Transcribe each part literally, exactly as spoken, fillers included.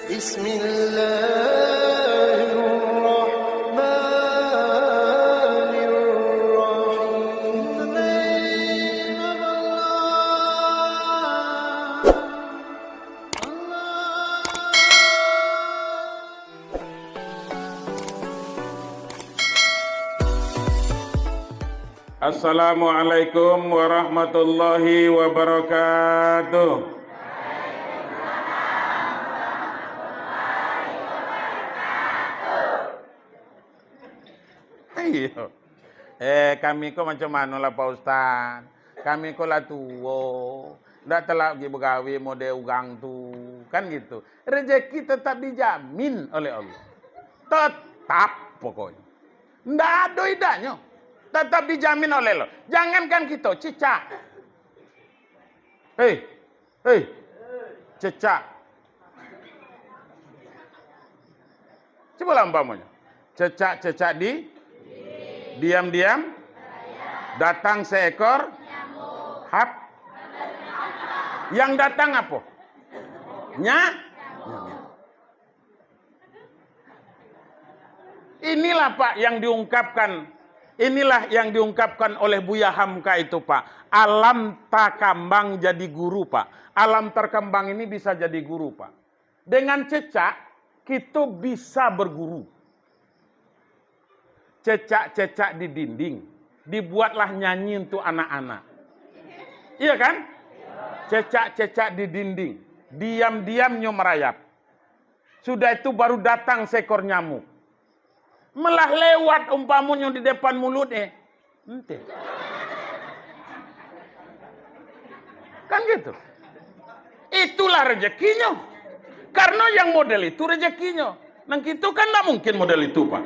Bismillahirrahmanirrahim. Assalamualaikum warahmatullahi wabarakatuh. Iyo. Eh, kami ko macam mano lah, Pak Ustaz? Kami ko lah tuo. Ndak talok lagi bagawe model urang tu. Kan gitu. Rezeki tetap dijamin oleh Allah. Tetap pokoknya. Ndak ado idaknyo. Tetap dijamin oleh Allah. Jangankan kito, cicak. Hei, hei, cicak. Cubolah umpamonyo. Cicak-cicak di, diam-diam, datang seekor, hap. Yang datang apo? Nya-, nyamuk. Inilah, Pak, yang diungkapkan, inilah yang diungkapkan oleh Buya Hamka itu, Pak. Alam takambang jadi guru, Pak. Alam terkembang ini bisa jadi guru, Pak. Dengan cecak, kito bisa berguru. Cecak-cecak di dinding, dibuatlah nyanyi untuk anak-anak. Iya kan? Cecak-cecak di dinding, diam-diamnyo merayap. Sudah itu baru datang seekor nyamuk. Malah lewat umpamonyo di depan mulut, eh. Ente. Kan gitu. Itulah rezekinyo. Karena yang model itu rezekinyo. Nang kito kan ndak mungkin model itu, Pak.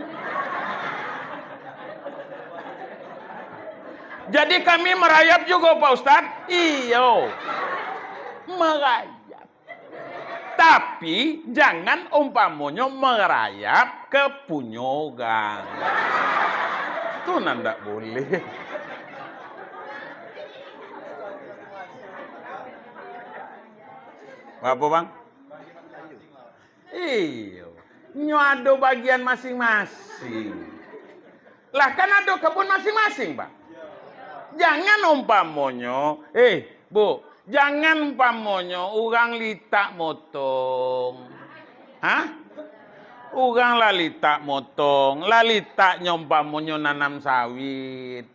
Jadi kami merayap juga, Pak Ustaz. Iyo. Merayap. Tapi, jangan umpamonyo merayap ke punyo urang. Tu nan ndak boleh. Apo, Bang? Iyo. Nyo ado bagian masing-masing. Lah, kan ado kebun masing-masing, Pak. Jangan umpamonyo, eh, Bu, jangan umpamonyo urang litak motong. Hah? Urang lah litak motong, lah litaknyo umpamonyo nanam sawit.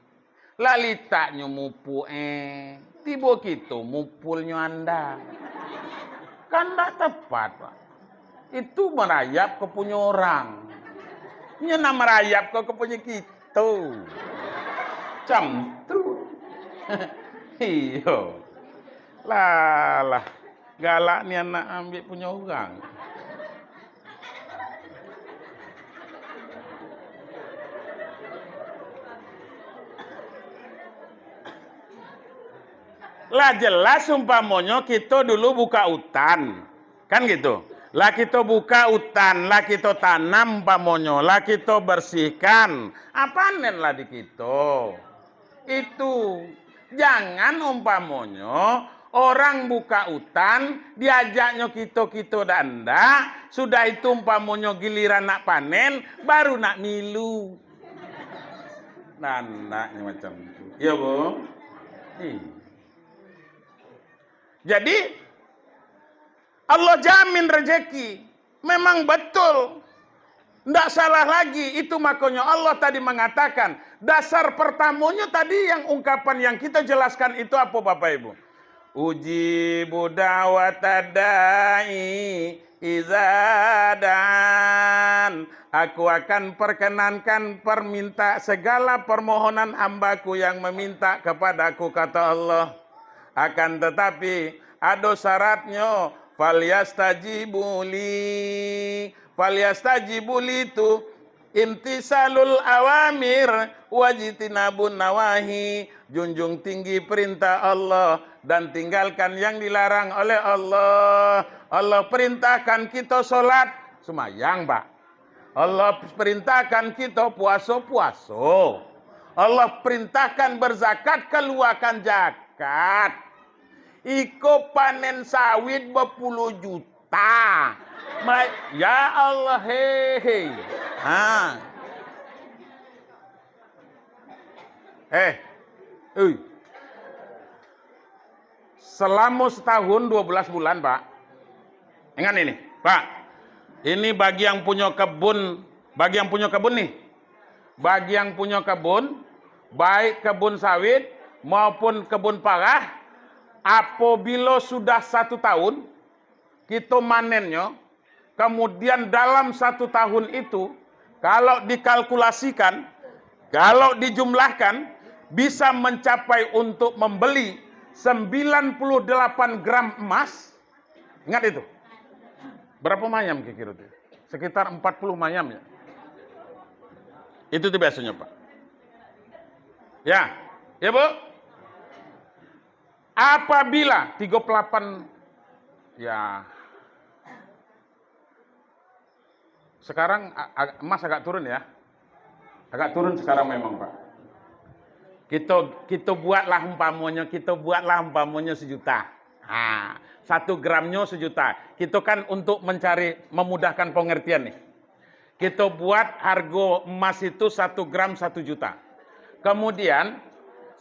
Lah litaknyo mupuk, eh. Tibo kito mupulnyo anda. Kan ndak tepat, Pak. Itu merayap ke punyo urang. Nyo nak merayap ke, ke punyo kito. Cam tu. Iyo. Lah, lah. Galak nian nak ambiak punyo urang. Lah jelas umpamonyo kito dulu buka utan, kan gitu. Lah kito buka utan, lah kito tanam umpamonyo, lah kito bersihkan, ah, panen lah di kito. Itu, jangan umpamonyo orang buka utan, diajaknyo kito-kito dak andak, sudah itu umpamonyo giliran nak panen, baru nak milu. Nah, andaknyo macam tu. Iyo, Bu? Iyo. Jadi, Allah jamin rezeki. Memang betul. Ndak salah lagi. Itu makonyo Allah tadi mangatakan, dasar pertamonyo tadi yang ungkapan yang kito jelaskan itu apo, Bapak Ibu? "Ujibu da'watad da'i iza da'an." Aku akan perkenankan perminta, segala permohonan hamba-Ku yang meminta kepada-Ku, kata Allah. Akan tetapi, ado syaratnyo, "Falyastajibu li." "Falyastajibu li" tu imtisalul awamir wajtinabun nawahi. Junjung tinggi perintah Allah dan tinggalkan yang dilarang oleh Allah. Allah perintahkan kito solat, sumayang, Pak. Allah perintahkan kito puaso, puaso. Allah perintahkan berzakat, kaluakan zakat. Iko panen sawit bapuluah juta. Ta. Mela-, ya Allah, hei, hei. Ha. Eh. Ui. Selama setahun dua belas bulan, Pak. Ingat ini, Pak. Ini bagi yang punya kebun, bagi yang punya kebun nih. Bagi yang punya kebun, baik kebun sawit maupun kebun parah, apabila sudah satu tahun, kita manennyo, kemudian dalam satu tahun itu, kalau dikalkulasikan, kalau dijumlahkan, bisa mencapai untuk membeli sembilan puluh delapan gram emas. Ingat itu. Berapa mayam kira-kira itu? Sekitar empat puluh mayam ya. Itu tuh biasanya, Pak. Ya, ya, Bu. Apabila tiga puluh delapan, ya, sekarang a-, a-, emas agak turun ya. Agak turun sekarang memang, Pak. Kita, kita buatlah umpamonyo, kita buatlah umpamonyo sejuta. Ha, satu gramnyo sejuta. Kita kan untuk mencari, memudahkan pengertian nih. Kita buat harga emas itu satu gram satu juta. Kemudian,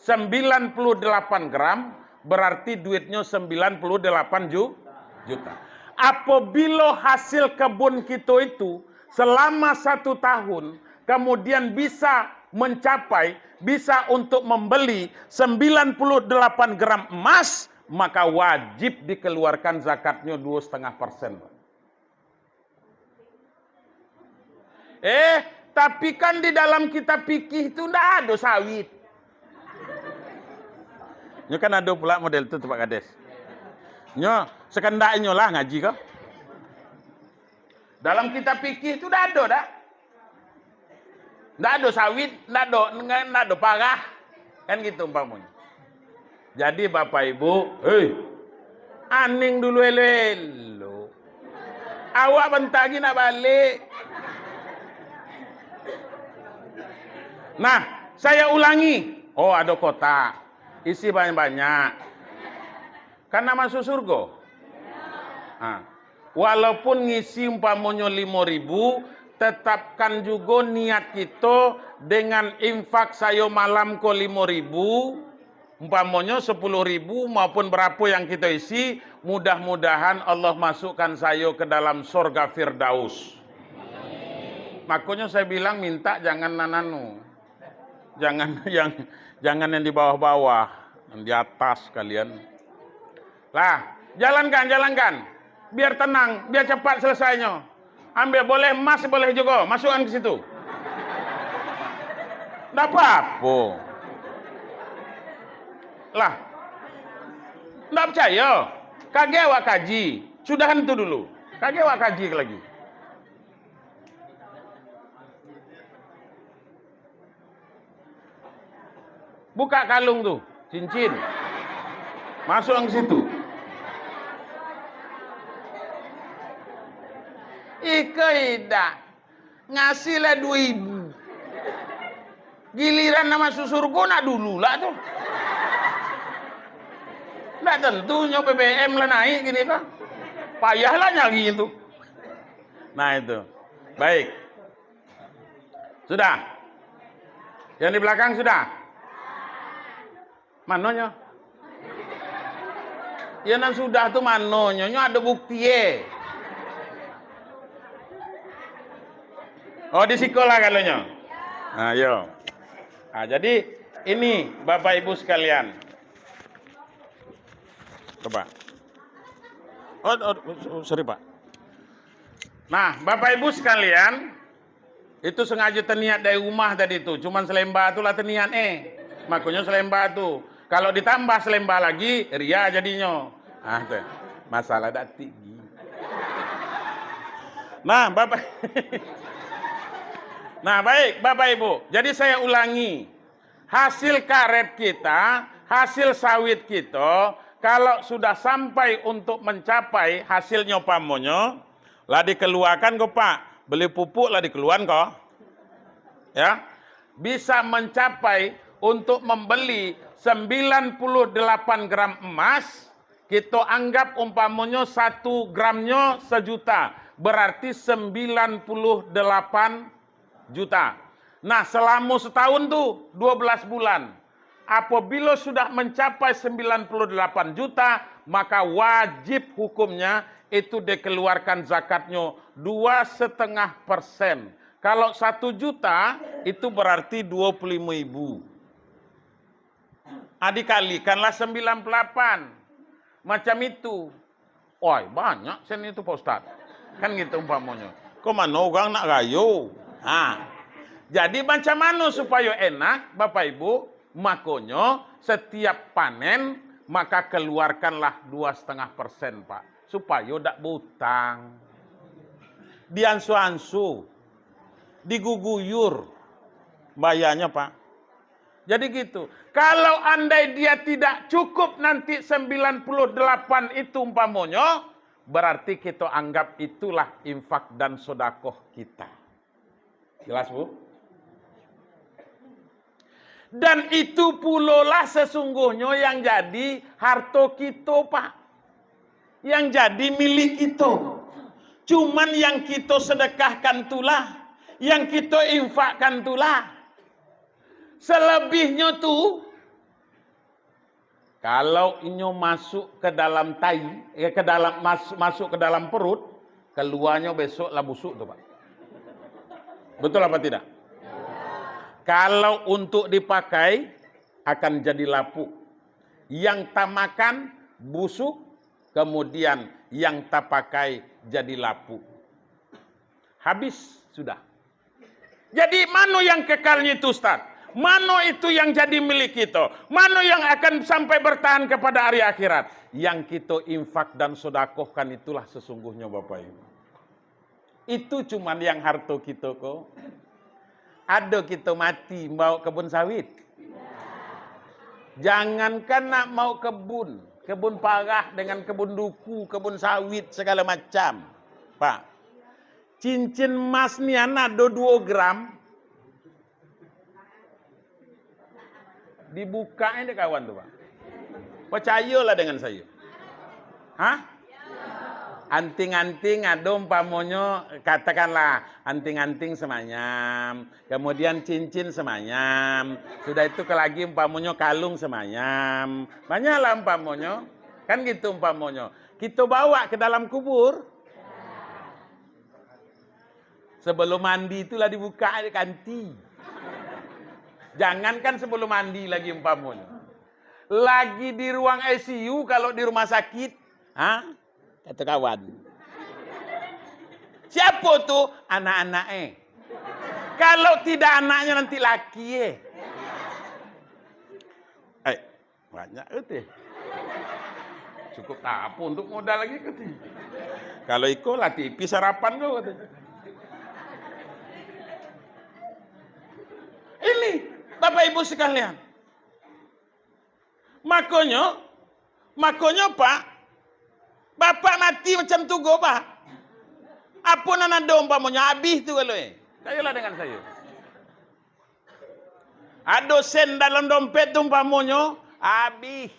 sembilan puluh delapan gram, berarti duitnyo sembilan puluh delapan ju-, juta. Apabila hasil kebun kita itu selama satu tahun, kemudian bisa mencapai, bisa untuk membeli sembilan puluh delapan gram emas, maka wajib dikeluarkan zakatnyo dua setengah persen, Pak. Eh, tapi kan di dalam kitab fikih tu ndak ado sawit. Nyo kan ado pula model tu, Pak Kades. Nyo, sekendak inyo lah ngaji ko. Dalam kitab fikih tu ndak ado, dak? Ndak ado sawit, ndak ado, ndak ado parah. Kan gitu umpamonyo. Jadi, Bapak Ibu, hei, aning dulu elok-elok. Awak bentar lagi nak balik. Nah, saya ulangi. Oh, ado kotak. Isi banyak-banyak. Kan nak masuk surga? Ha. Walaupun ngisi umpamonyo limo ribu, tetapkan jugo niat kito dengan infak sayo malam ko limo ribu, umpamonyo sepuluh ribu maupun barapo yang kito isi, mudah-mudahan Allah masukkan sayo ke dalam sorga Firdaus. Makonyo saya bilang, minta jangan nan anu. Jangan yang, jangan yang di bawah-bawah, yang di atas kalian. Lah, jalankan, jalankan. Biar tenang, biar cepat selesainyo. Ambil, boleh emas, boleh jugo. Masukkan ke situ. Ndak apa-apa. Lah. Ndak percaya? Kagek awak kaji. Sudahan tu dulu. Kagek awak kaji lagi. Buka kalung tu, cincin. Masuk ke situ. Iko idak. Ngasih lah dua ribu. Giliran nak masuk surga, nak dulu lah tu. Ndak tentu nyo B B M lah naik gini kan. Payahlah nyari tu. Nah, itu. Baik. Sudah? Yang di belakang sudah? Manonyo? Ya, nan sudah tu manonyo? Nyo ado bukti, eh. Oh, di siko lah kalonyo. Nah, yo. Nah, jadi, ini, Bapak Ibu sekalian. Coba. Oh, oh, sorry, Pak. Nah, Bapak Ibu sekalian, itu sengaja taniat dari rumah tadi tu, cuman selembar tu lah taniat, eh. Makonyo selembar tu. Kalau ditambah selembar lagi, ria jadinyo. Ah, tu. Masalah dak tinggi. Nah, Bapak. Nah, baik, Bapak Ibu. Jadi saya ulangi. Hasil karet kita, hasil sawit kita, kalau sudah sampai untuk mencapai hasilnyo umpamonyo, lah dikeluarkan ko, Pak. Beli pupuk lah dikeluarkan ko. Ya. Bisa mencapai untuk membeli sembilan puluh delapan gram emas, Kito anggap umpamonyo satu gramnyo sajuta, berarti sembilan puluh delapan juta. Nah, selamo setahun tu, dua belas bulan. Apabila sudah mencapai sembilan puluh delapan juta, maka wajib hukumnya itu dikeluarkan zakatnyo dua setengah persen. Kalau satu juta, itu berarti dua puluh lima ribu. Ah, dikalikanlah sembilan puluh delapan. Macam itu. Oi, banyak sen itu, Pak Ustaz. Kan gitu umpamonyo. Kok mano urang nak rayo? Ha. Jadi, macam mano supayo enak, Bapak Ibu? Makonyo, setiap panen, maka keluarkanlah dua setengah persen, Pak. Supayo dak berutang. Diansu-ansu. Diguguyur. Bayarnyo, Pak. Jadi gitu. Kalau andai dia tidak cukup nanti sembilan puluh delapan itu umpamonyo, berarti kita anggap itulah infak dan sodakoh kita. Jelas, Bu? Dan itu pulolah sesungguhnyo yang jadi harto kito, Pak. Yang jadi milik kito. Cuman yang kito sedekahkan tulah, yang kito infakkan tulah. Selebihnyo tu, kalau inyo masuk ke dalam tai, eh, ke dalam, mas-, masuk ke dalam perut, keluarnyo besok lah busuk tu, Pak. Betul apa tidak? Kalau untuk dipakai, akan jadi lapuk. Yang tamakan busuk, kemudian yang tapakai jadi lapuk. Habis sudah. Jadi, mano yang kekalnyo itu, Ustaz? Mano itu yang jadi milik kito? Mano yang akan sampai bertahan kepada hari akhirat? Yang kito infak dan sodakohkan itulah sesungguhnyo, Bapak Ibu. Itu cuman yang harto kito ko. Ado kito mati mbaok kebun sawit? Jangankan nak mbaok kebun, kebun parah dengan kebun duku, kebun sawit, segala macam. Pak, cincin emas nian ado duo gram, dibuka dek kawan tu, Pak. Percayolah dengan saya. Hah? Anting-anting ado umpamonyo, katakanlah, anting-anting semanyam, kemudian cincin semanyam, sudah itu ke lagi umpamonyo kalung semanyam. Banyaklah umpamonyo. Kan gitu umpamonyo. Kito bawa ke dalam kubur. Sebelum mandi tu lah dibuka dek kanti. Jangankan sebelum mandi lagi umpamonyo. Lagi di ruang I C U kalau di rumah sakit. Ha? Kata kawan. Siapo tu? Anak-anak eh. Kalau tidak anaknya nanti laki eh. Eh, banyak kata. Cukup tak apa untuk modal lagi kata. Kalau iko lah T V sarapan kau kata. Ini, Bapak Ibu sekalian. Makonyo, makonyo, Pak, bapak mati macam tu go, Pak. Apo nan ado umpamonyo abih tu kalau eh. Kayolah dengan saya. Ado sen dalam dompet tu umpamonyo, abih.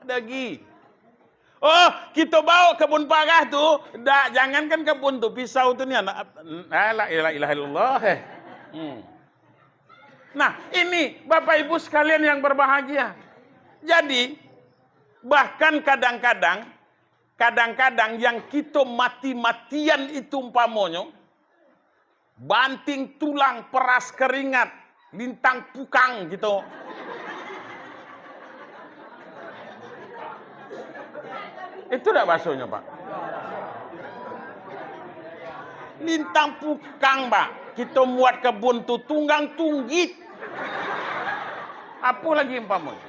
Ado lagi. Oh, kito baok kebun parah tu, dak, jangankan kebun tu, pisau tu ni anak, alah, ilah, ilah, ilah, eh. Hmm. Nah, ini Bapak Ibu sekalian yang berbahagia. Jadi, bahkan kadang-kadang, kadang-kadang yang kito mati-matian itu umpamonyo, banting tulang, peras keringat, lintang pukang gitu. Itu dak bahasonyo, Pak? Lintang pukang, Pak. Kito muat kebun tu tunggang tunggik. Apo lagi umpamonyo?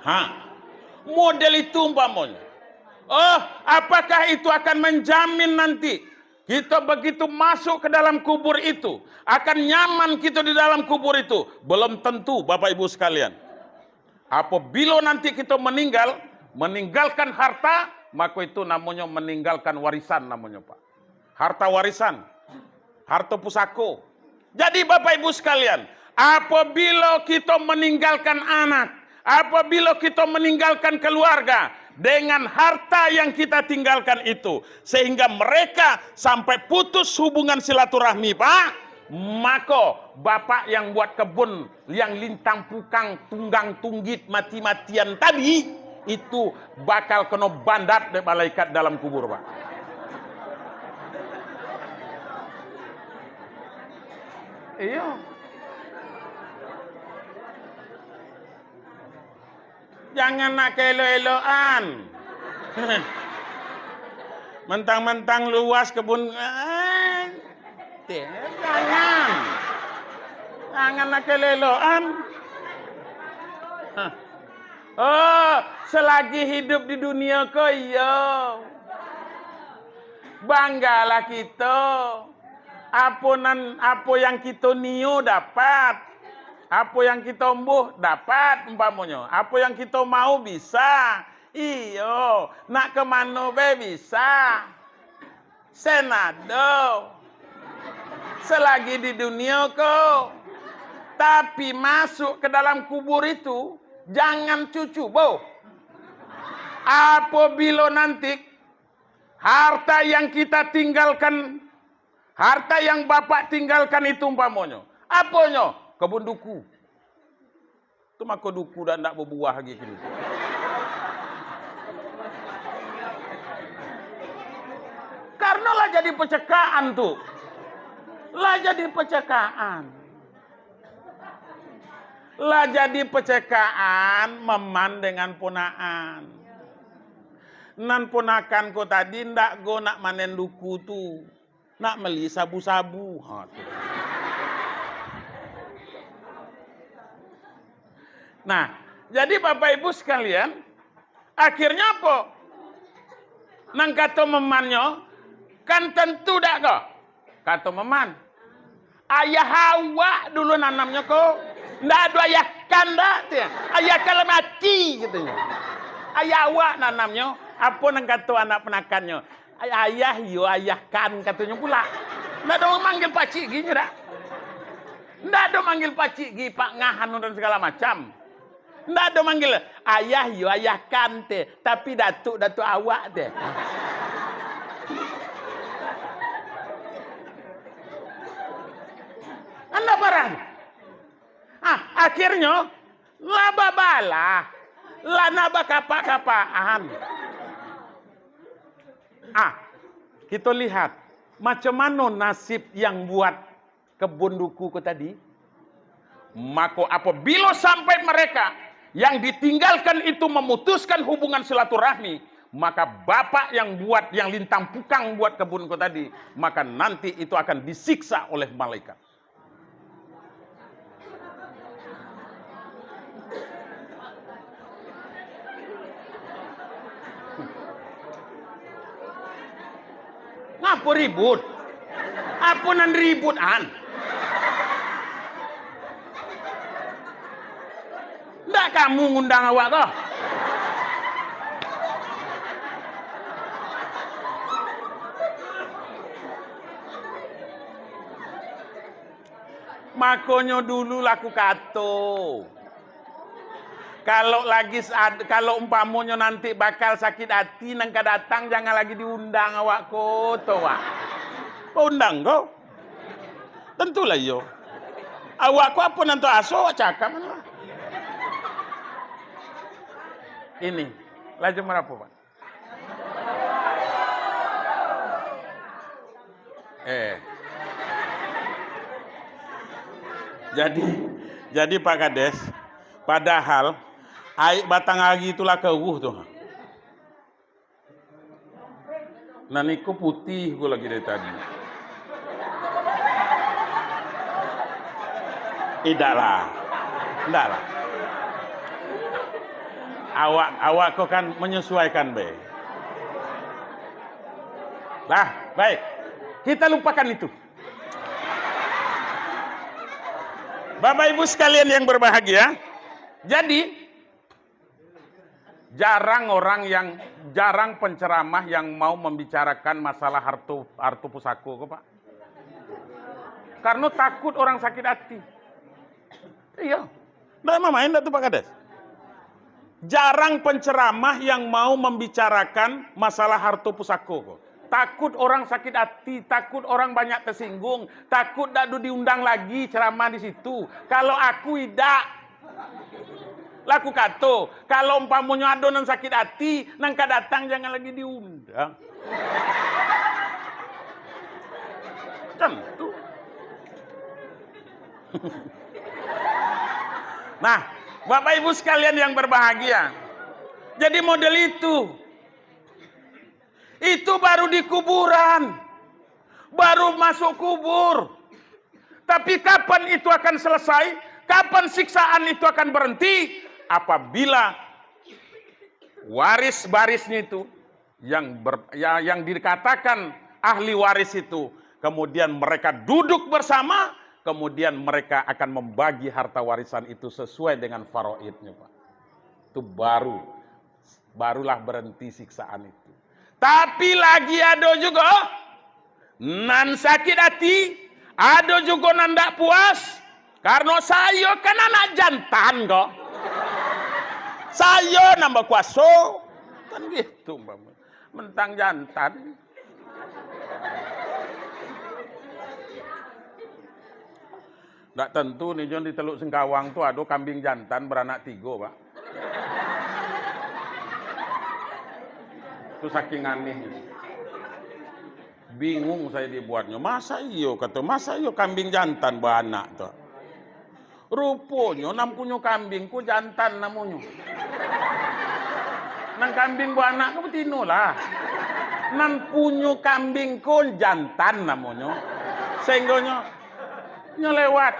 Ha. Model itu umpamonyo. Oh, apakah itu akan menjamin nanti kito begitu masuk ke dalam kubur itu, akan nyaman kito di dalam kubur itu? Belum tentu, Bapak Ibu sekalian. Apabila nanti kito meninggal, meninggalkan harta, maka itu namonyo meninggalkan warisan namonyo, Pak. Harta warisan, harta pusako. Jadi, Bapak Ibu sekalian, apabila kito meninggalkan anak, Apabila kita meninggalkan keluarga dengan harta yang kita tinggalkan itu, sehingga mereka sampai putus hubungan silaturahmi, Pak, maka bapak yang buat kebun, yang lintang pukang, tunggang tunggit, mati-matian tadi, itu bakal kena bandap dek malaikat dalam kubur, Pak. Iyo. Jangan nak kaelok-elokan. Mentang-mentang luas kebun, eh, jangan. Jangan nak kaelok-elokan. Hah. Oh, selagi hidup di dunia ko, iyo. Banggalah kito. Apo nan, apo yang kito nio dapat. Apo yang kito omboh dapat, umpamonyo. Apo yang kito mau bisa. Iyo, nak ka mano be bisa. Sen ado. Selagi di dunia ko. Tapi masuk ke dalam kubur itu, jangan cucubo. Apabila nanti harta yang kita tinggalkan, harta yang bapak tinggalkan itu umpamonyo, aponyo? Kebun duku. Tu mako duku dak, ndak babuah lagi kini. Karena lah jadi pecekaan tu. Lah jadi pecekaan. Lah jadi pecekaan maman dengan ponaan. Nan ponakan ko tadi ndak go nak manen duku tu. Nak meli sabu-sabu. Ha, tu. Nah, jadi Bapak Ibu sekalian, akhirnya apo? Nan kato memannyo, kan tentu dak ko? Kato meman. Ayah awak dulu nanamnyo ko. Ndak ado ayah kan dak, tu. Ayah kan lah mati, katonyo. Ayah awak nanamnyo, apo nan kato anak penakannyo? Ay-, ayah iyo, ayah kan, katonyo pula. Ndak ado manggil pacik gi nyo dak? Ndak ado manggil pacik gi, Pak Ngah, anu, dan segala macam. Ndak ado manggil, ayah iyo, ayah kan teh, tapi datuk, datuk awak teh. Anda parah? Ah, akhirnyo, lah babalah, lah nak bakapak-kapakan. Ah, kito lihat, macam mano nasib yang buat kebun duku ko tadi? Mako, apabila sampai mereka yang ditinggalkan itu memutuskan hubungan silaturahmi, maka bapak yang buat, yang lintang pukang buat kebun ko tadi, maka nanti itu akan disiksa oleh malaikat. Ngapo ribut? Apo nan ribut, an? Ndak kamu ngundang awak ko? Makonyo dulu lah ku kato. Kalau lagi sad-, kalau umpamonyo nanti bakal sakik ati nan ka datang, jangan lagi diundang awak ko, to, Wak. Baundang ko? Tentulah iyo. Awak ko apo nan taaso awak cakap, mano lah. Ini, lah jam barapo, Pak? Eh. Jadi, jadi Pak Kades, padahal aia batang ari tu lah karuah tu. Nan iko putih ko lagi dari tadi. Idaklah. Ndaklah. Awak, awak ko kan menyesuaikan be. Lah, baik. Kita lupakan itu. Bapak Ibu sekalian yang berbahagia, jadi, jarang orang yang, jarang penceramah yang mau membicarakan masalah harto, harto pusako ko, Pak. Karena takut orang sakit hati. Iya. Ndak main-main dak tu, Pak Kades. Jarang penceramah yang mau membicarakan masalah harto pusako ko. Takut orang sakit hati, takut orang banyak tersinggung, takut dak ado diundang lagi ceramah di situ. Kalau aku idak, lah aku kato, kalau umpamonyo ado nan sakit hati, nan ka datang jangan lagi diundang. Kan tu. Nah, Bapak Ibu sekalian yang berbahagia, jadi model itu, itu baru di kuburan, baru masuk kubur. Tapi kapan itu akan selesai? Kapan siksaan itu akan berhenti? Apabila waris-barisnya itu yang ber-, ya, yang dikatakan ahli waris itu, kemudian mereka duduk bersama, kemudian mereka akan membagi harta warisan itu sesuai dengan faraidnya, Pak. Itu baru, barulah berhenti siksaan itu. Tapi lagi ado jugo nan sakit hati, ado jugo nan dak puas, karano sayo kan anak jantan ko. Sayo nan bakuaso. Kan gitu, umpamo. Mentang jantan. Ndak tantu ni, Jon, di Teluk Singkawang tu ado kambing jantan baranak tigo, Pak. Tu saking aneh. Bingung sayo dibuatnyo. Masa iyo, kato, masa iyo kambing jantan baranak tu? Ruponyo nan punyo kambing ko jantan namonyo. Nan kambing baranak ko batino lah. Nan punyo kambing ko jantan namonyo. Sahinggonyo, nyo lewat.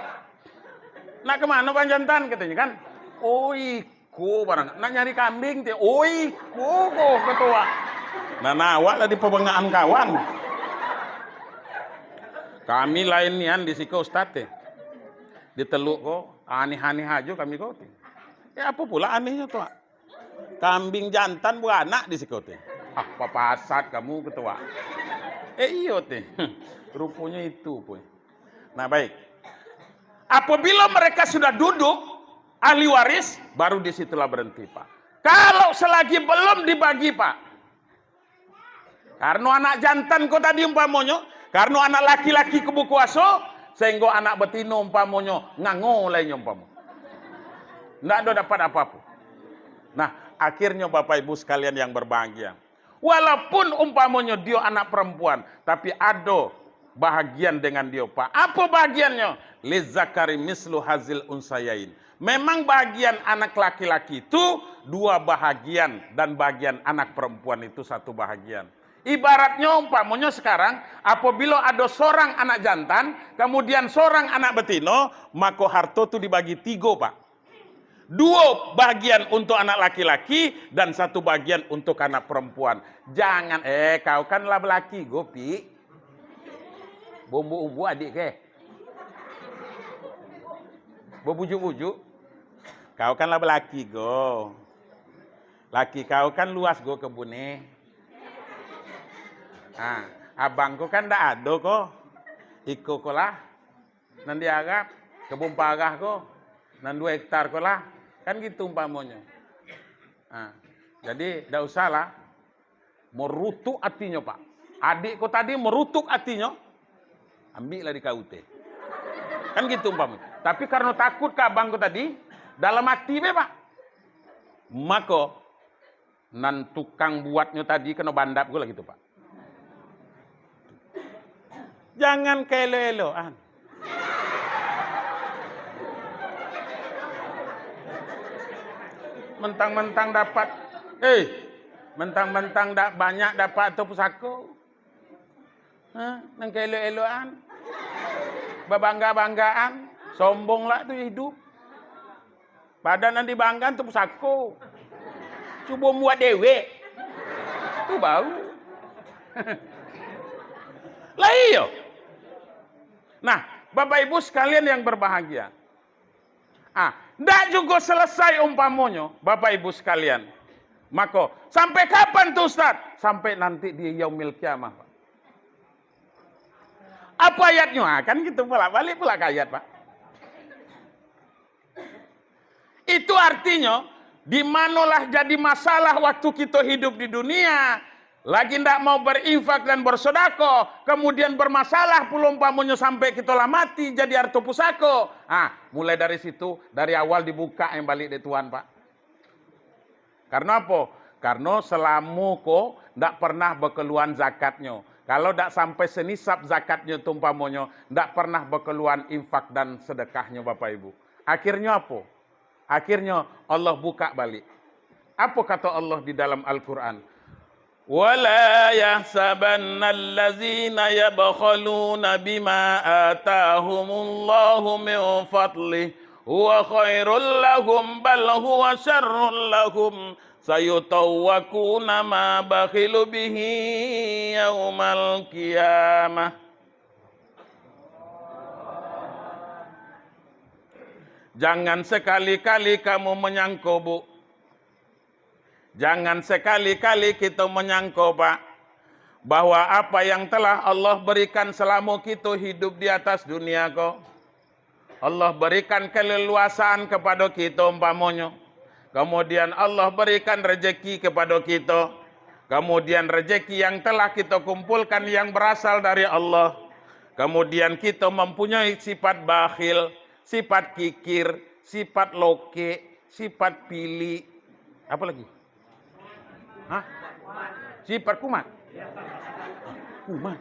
"Nak ka mano, Bang Jantan?" katonyo kan. "Oh, iko barang, nak nyari kambing, ti." "Oh, iko ko," kato awak. Nah, nah, awak lah dipabangakan kawan. Kami lain nian di siko, Ustaz, ti. Di Teluk ko, aneh-aneh ajo kami ko, ti. Eh, apo pulo anehnyo tu, Wak? Kambing jantan baranak di siko, ti. "Ah, papasat kamu, kato awak." Eh, iyo, ti. Ruponyo itu, Puy. Nah, baik. Apabila mereka sudah duduk, ahli waris, baru di situlah berhenti, Pak. Kalau selagi belum dibagi, Pak, karano anak jantan ko tadi umpamonyo, karano anak laki-laki ko bakuaso, sahinggo anak batino umpamonyo ngango lai nyo umpamo. Ndak ado dapat apo-apo. Nah, akhirnyo Bapak Ibu sekalian yang berbahagia, walaupun umpamonyo dio anak perempuan, tapi ado bahagian dengan dio, Pak. Apo bahagiannyo? "Lizzakari mislu hazil unsayain." Memang bahagian anak laki-laki itu dua bahagian, dan bahagian anak perempuan itu satu bahagian. Ibaratnyo, umpamonyo sekarang, apabila ado sorang anak jantan, kemudian sorang anak betino, mako harto tu dibagi tigo, Pak. Duo bahagian untuk anak laki-laki, dan satu bahagian untuk anak perempuan. Jangan, eh, kau kan lah balaki, Gopi. Bumbu-umbu adik ke? Babujuk-bujuk. Kau kan lah balaki, go. Laki kau kan luas, go, kebun e. Ha, abang ko kan ndak ado, ko. Iko ko lah. Nan di Arab, kebun parah ko. Nan duo hektar ko lah. Kan gitu umpamonyo. Ha, jadi, ndak usahlah. Marutuk atinyo, Pak. Adik ko tadi marutuk atinyo, ambiaklah di kaute. Kan gitu umpamo. Tapi karano takut ka abang ko tadi, dalam ati be, Pak. Mako, nan tukang buatnyo tadi kano bandap ko lah gitu, Pak. Jangan kaelo-eloan. Mentang-mentang dapat, eh, mentang-mentang dak banyak dapat tu pusako. Ha, nan kaelo-eloan. Babangga-banggaan, sombong lah tu idup. Padahal nan dibanggakan tu pusako. Cubo buat dewek. Tu baru. Lah iyo. Nah, Bapak Ibu sekalian yang berbahagia. Ah, ndak jugo selesai umpamonyo, Bapak Ibu sekalian. Mako, sampai kapan tu, Ustaz? Sampai nanti di yaumil kiamah, Pak. Apa ayatnyo? Ah, kan gitu, bolak-balik pula ka ayat, Pak. Itu artinyo, Di manolah jadi masalah waktu kito hidup di dunia, lagi ndak mau berinfak dan bersedekah, kemudian bermasalah pulo umpamonyo sampai kito lah mati jadi harto pusako. Ah, mulai dari situ, dari awal dibuka yang balik dek Tuhan, Pak. Karena apo? Karena selamo ko ndak pernah bakeluan zakatnyo. Kalau ndak sampai senisab zakatnyo tu umpamonyo, ndak pernah bakeluan infak dan sedekahnyo, Bapak Ibu. Akhirnyo apo? Akhirnyo Allah buka balik. Apo kato Allah di dalam Al-Quran? "Wala yahsabannallazina yabkhaluna bima atahumullahu min fadlih huwa khairul lahum, bal huwa syarrul lahum, sayutawwakuna ma bakhilu bihi yaumal qiyamah." Jangan sekali-kali kamu menyangko, Bu. Jangan sekali-kali kito menyangko, Pak, bahwa apa yang telah Allah berikan selamo kito hidup di atas dunia ko, Allah berikan keleluasan kepada kito umpamonyo. Kemudian Allah berikan rezeki kepada kito. Kemudian rezeki yang telah kito kumpulkan yang berasal dari Allah. Kemudian kito mempunyai sifat bakhil, sifat kikir, sifat lokek, sifat pilik. Apa lagi? Hah? Sifat kumat? Kumat.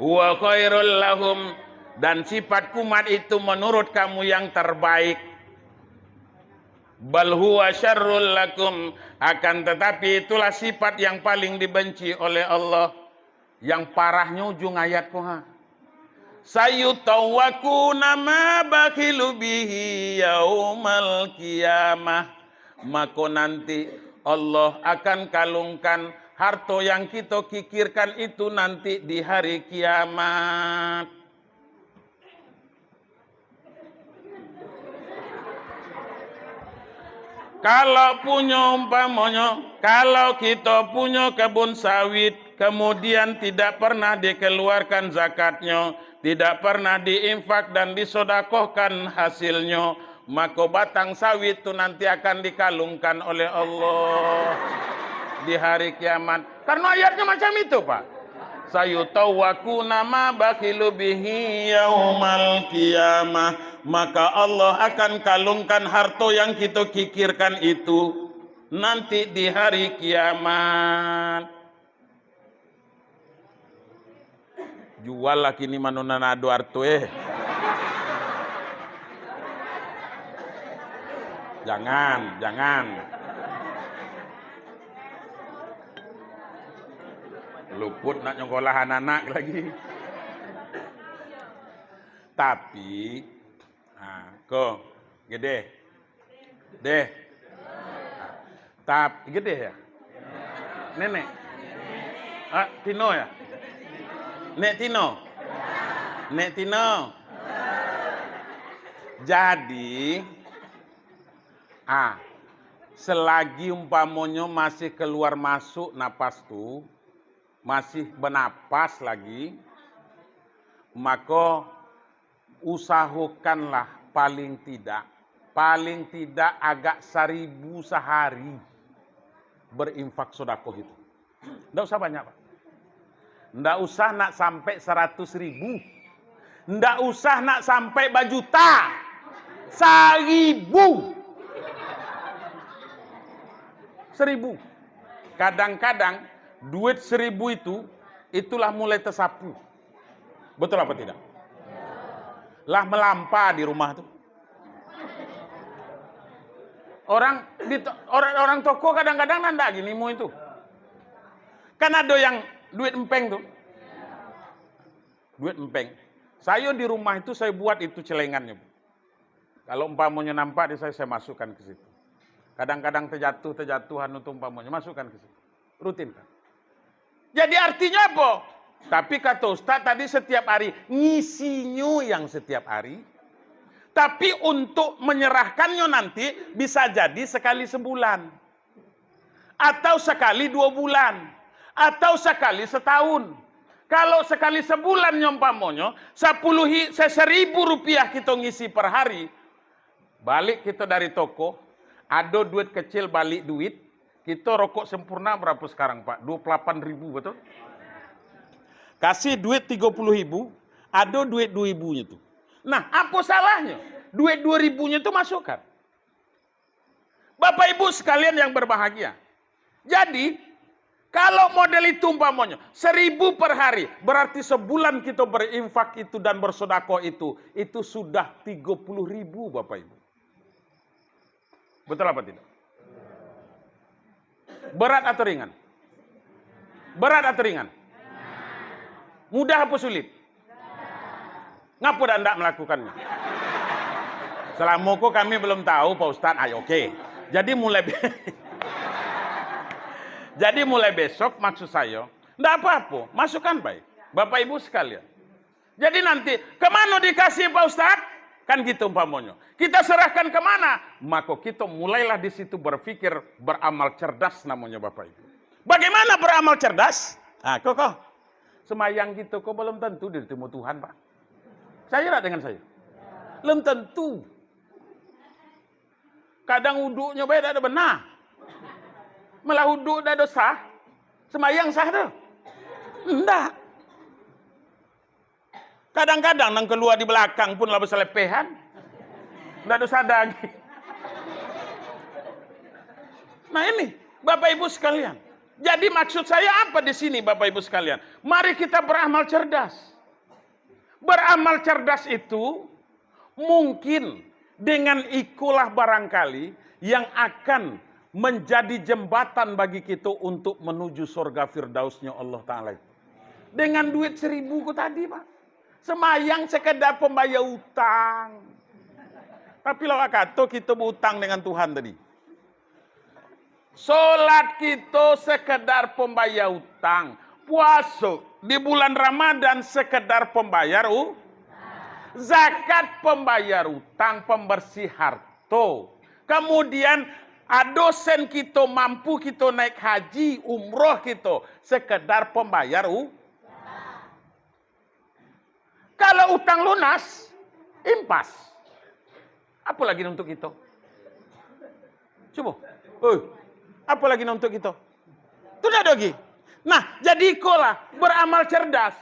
Huwa khairul lahum, dan sifat kumat itu menurut kamu yang terbaik. Bal huwa syarrul lakum, akan tetapi itulah sifat yang paling dibenci oleh Allah. Yang parahnyo ujung ayat ko, ha. "Sayutawwakuna ma bakhilu bihi yaumal qiyamah." Mako nanti Allah akan kalungkan harto yang kito kikirkan itu nanti di hari kiamat. Kalau punyo umpamonyo, kalau kito punyo kebun sawit, kemudian tidak pernah dikeluarkan zakatnyo, tidak pernah diinfak dan disodakohkan hasilnyo, mako batang sawit tu nanti akan dikalungkan oleh Allah di hari kiamat. Karena ayatnya macam itu, Pak. "Sayutawwakuna ma bakhilu bihi yaumal qiyamah." Maka Allah akan kalungkan harto yang kito kikirkan itu nanti di hari kiamat. Jual lah kini mano nan ado harto, eh. Jangan, jangan. Luput nak nyokolahan anak lagi. Tapi, ha, ko, gede. Deh. Tap, gede ya? Nenek. Ah, Tino ya? Nek Tino. Nek Tino. Jadi, ah, selagi umpamonyo masih keluar masuk napas tu, masih bernapas lagi, mako usahokanlah paling tidak, paling tidak agak saribu sahari berinfak sodakoh itu. Ndak usah banyak, Pak. Ndak usah nak sampai saratus ribu. Ndak usah nak sampai bajuta. Saribu. Seribu. Kadang-kadang duit seribu itu, itulah mulai tersapu. Betul apa tidak? Lah melampa di rumah tu. Orang di to-, orang, orang toko kadang-kadang nandak gini mu itu. Kan ada yang duit empeng tu. Duit empeng. Saya di rumah itu saya buat itu celengannyo, Bu. Kalau umpamonyo nampak di saya, saya masukkan ke situ. Kadang-kadang terjatuh, terjatuh anu tu umpamonyo, masukkan ke situ. Rutinkan. Jadi artinya apa? Tapi kata Ustaz tadi setiap hari, ngisinyo yang setiap hari. Tapi untuk menyerahkannyo nanti bisa jadi sekali sebulan. Atau sekali dua bulan. Atau sekali setahun. Kalau sakali sabulan nyo umpamonyo, sapuluh hi-, se-, seribu rupiah kito ngisi per hari, balik kito dari toko, ado duit kecil balik duit, kito rokok Sampoerna barapo sakarang, Pak? Dua puluh lapan ribu, batua? Kasih duit tigo puluh ribu, ado duit duo ribunyo tu. Nah, apo salahnyo? Duit duo ribunyo tu masukkan. Bapak Ibu sekalian yang berbahagia. Jadi, kalau model itu umpamonyo, seribu per hari, berarti sebulan kito berinfak itu dan bersedekah itu, itu sudah tigo puluh ribu, Bapak Ibu. Betul apa tidak? Berat atau ringan? Berat atau ringan? Mudah apa sulit? Ngapo dah ndak melakukannya? Selamo ko kami belum tahu, Pak Ustaz. Ayo, oke. Jadi mulai be-, jadi mulai besok, maksud sayo, ndak apo-apo, masukkan bae, Bapak Ibu sekalian. Jadi nanti, "Kemano dikasih, Pak Ustaz?" Kan gitu umpamonyo. Kita serahkan kemana? Mako kito mulailah di situ berpikir, beramal cerdas namonyo, Bapak Ibu. Bagaimana beramal cerdas? Ah, kok, kok. Semayang kito ko belum tentu diterima Tuhan, Pak. Saya ndak dengan saya? Belum tentu. Kadang uduknyo bae dak ado bana. Malah uduk dak ado sah, semayang sah tu? Ndak. Kadang-kadang nan kalua di balakang pun lah basalepehan. Ndak ado sadar lagi. Nah ini, Bapak Ibu sekalian. Jadi maksud saya apa di sini, Bapak Ibu sekalian? Mari kita beramal cerdas. Beramal cerdas itu mungkin dengan ikolah barangkali yang akan menjadi jembatan bagi kito untuk menuju sorga Firdausnyo Allah Ta'ala itu. Dengan duit seribu ko tadi, Pak. Semayang sekedar pembayar utang. Tapi lawak kato kito berutang dengan Tuhan tadi. Solat kito sekedar pembayar utang. Puaso di bulan Ramadan sekedar pembayar u-, zakat pembayar utang, pembersih harto. Kemudian, ado sen kito, mampu kito naik haji, umroh kito, sekedar pembayar u-, Kalau utang lunas, impas. Apo lagi nan untuak kito? Cubo. Oi, apo lagi nan untuak kito? Tu ndak ado lagi. Nah, jadi ikolah, beramal cerdas.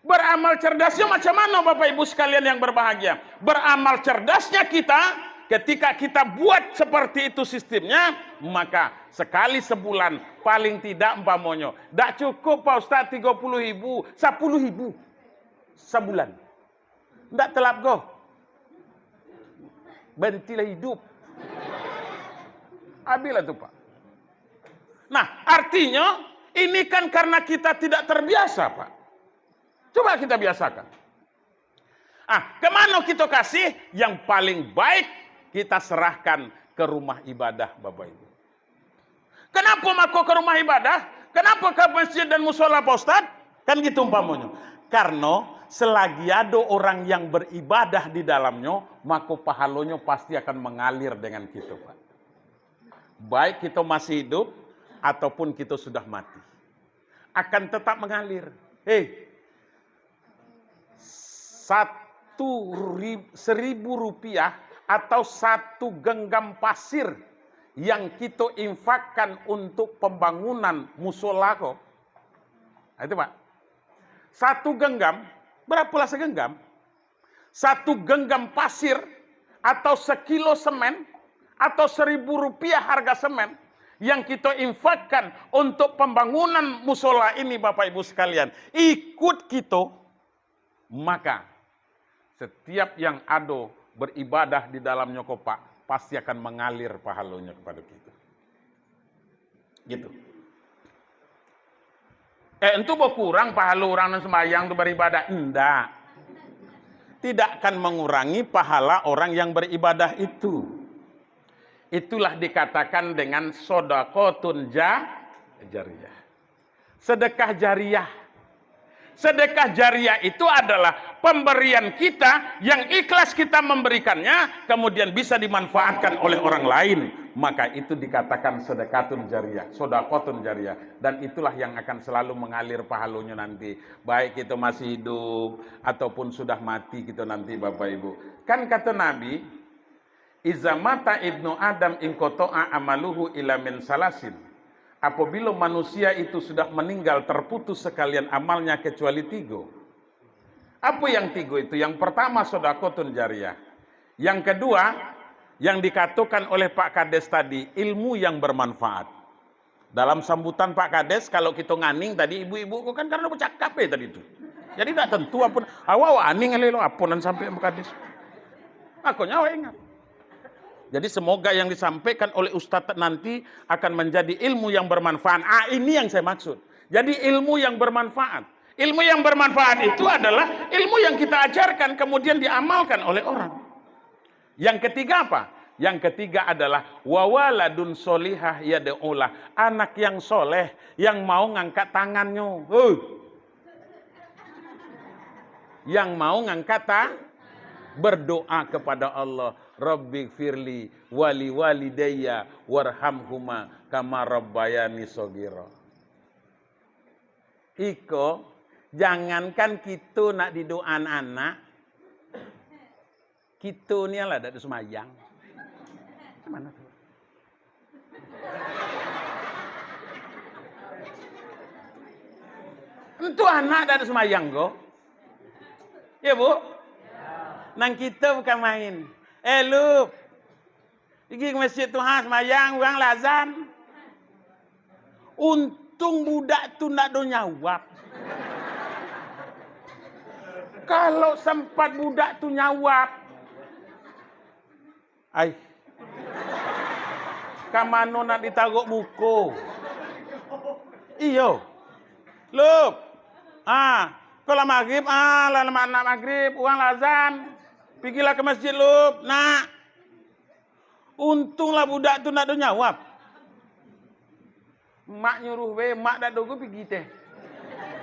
Beramal cerdasnyo macam mano, Bapak Ibu sekalian yang berbahagia? Beramal cerdasnya kita, ketika kita buat seperti itu sistemnya, maka sekali sebulan, paling tidak umpamonyo, dak cukup, Pak Ustaz, tigo puluh ribu, sapuluh ribu sabulan. Ndak telap ko. Bentilah hidup. Abihlah tu, Pak. Nah, artinyo, ini kan karena kita tidak terbiasa, Pak. Coba kita biasakan. Ah, kemano kito kasih? Yang paling baik kita serahkan ke rumah ibadah, Bapak Ibu. Kenapa mako ke rumah ibadah? Kenapa ke masjid dan musola, Pak Ustaz? Kan gitu umpamonyo. Karno selagi ado orang yang beribadah di dalamnyo, mako pahalonyo pasti akan mengalir dengan kito, Pak. Baik kito masih hidup, ataupun kito sudah mati. Akan tetap mengalir. Hei, satu ri-, seribu rupiah atau satu genggam pasir yang kito infakkan untuk pembangunan musola ko. Nah, itu, Pak. Satu genggam, berapolah segenggam? Satu genggam pasir atau sekilo semen atau seribu rupiah harga semen yang kito infakkan untuk pembangunan musola ini, Bapak Ibu sekalian, ikut kito, maka setiap yang ado beribadah di dalamnyo ko, Pak, pasti akan mengalir pahalonyo kepada kito. Gitu. Eh, entu bakurang pahalo urang nan sumbayang tu baribadah? Indak. Tidak akan mengurangi pahala orang yang beribadah itu. Itulah dikatakan dengan sodakotun ja-, jariyah. Sedekah jariah. Sedekah jariah itu adalah pemberian kita yang ikhlas kita memberikannya, kemudian bisa dimanfaatkan oleh orang lain. Maka itu dikatakan sedekatun jariah, sodakotun jariah. Dan itulah yang akan selalu mengalir pahalonyo nanti. Baik kita masih hidup, ataupun sudah mati kita nanti, Bapak Ibu. Kan kata Nabi, "Iza mata ibnu Adam inqoto'a amaluhu ila min salasin." Apabila manusia itu sudah meninggal, terputus sekalian amalnya kecuali tigo. Apa yang tigo itu? Yang pertama, sodakotun jariah. Yang kedua, yang dikatakan oleh Pak Kades tadi, ilmu yang bermanfaat. Dalam sambutan Pak Kades, kalau kita nganing tadi, ibu-ibu ko kan karena bercakap eh tadi tu. Jadi tak tentu apa, awak, awak aning elok apo nan sampai Pak Kades. Makanya awak ingat. Jadi semoga yang disampaikan oleh Ustadz nanti akan menjadi ilmu yang bermanfaat. Ah, ini yang saya maksud. Jadi ilmu yang bermanfaat. Ilmu yang bermanfaat itu adalah ilmu yang kita ajarkan kemudian diamalkan oleh orang. Yang ketiga apa? Yang ketiga adalah wawaladun solihah yad'ulah, anak yang soleh yang mau ngangkat tangannya. Hei. Yang mau ngangkat ta-, berdoa kepada Allah, "Rabbi firli wali walidayya warhamhuma kama rabbayani sogira." Iko, jangankan kito nak didoaan anak, kito ni lah dak ada sumayang. Macam mana tu? Entu anak dak ada sumayang ko. Ya, Bu? Nang kito bukan main. Eh, Lup. Pigi ka masjid tu, ha, sumbayang, urang lah azan. Untung budak tu ndak do nyawab. Kalau sempat budak tu nyawab, ai, ka mano nak ditarok muko? Iyo. Lup. Ah, ko lah magrib, ah, lah nak magrib, urang lah azan. Pigilah ka masjid, Lup, nak. Untunglah budak tu ndak do nyawab. Mak nyuruh we, mak dak do go pigi teh.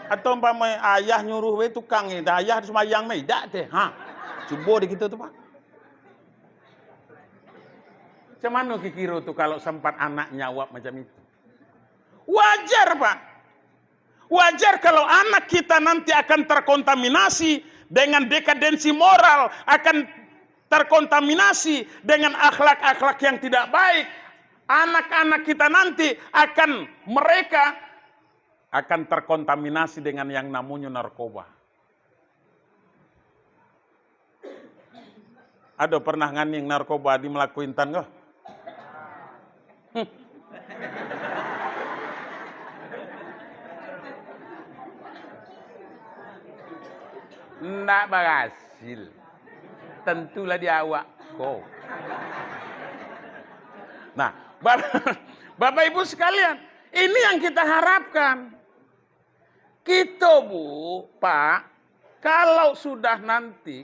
Atau umpama ayah nyuruh we tukang ni, dah ayah sumbayang mah idak teh. Ha. Cubo di kito tu, Pak. Macam mano kikiro tu kalau sempat anak nyawab macam itu? Wajar, Pak. Wajar kalau anak kita nanti akan terkontaminasi dengan dekadensi moral, akan terkontaminasi dengan akhlak-akhlak yang tidak baik. Anak-anak kita nanti akan, mereka akan terkontaminasi dengan yang namanya narkoba. Ado pernah nganing narkoba di Malaku Intan ko? Hmm. Ndak barasil. Tentulah di awak ko. Nah, Bap-, Bapak Ibu sekalian, ini yang kita harapkan. Kito, Bu, Pak, kalau sudah nanti,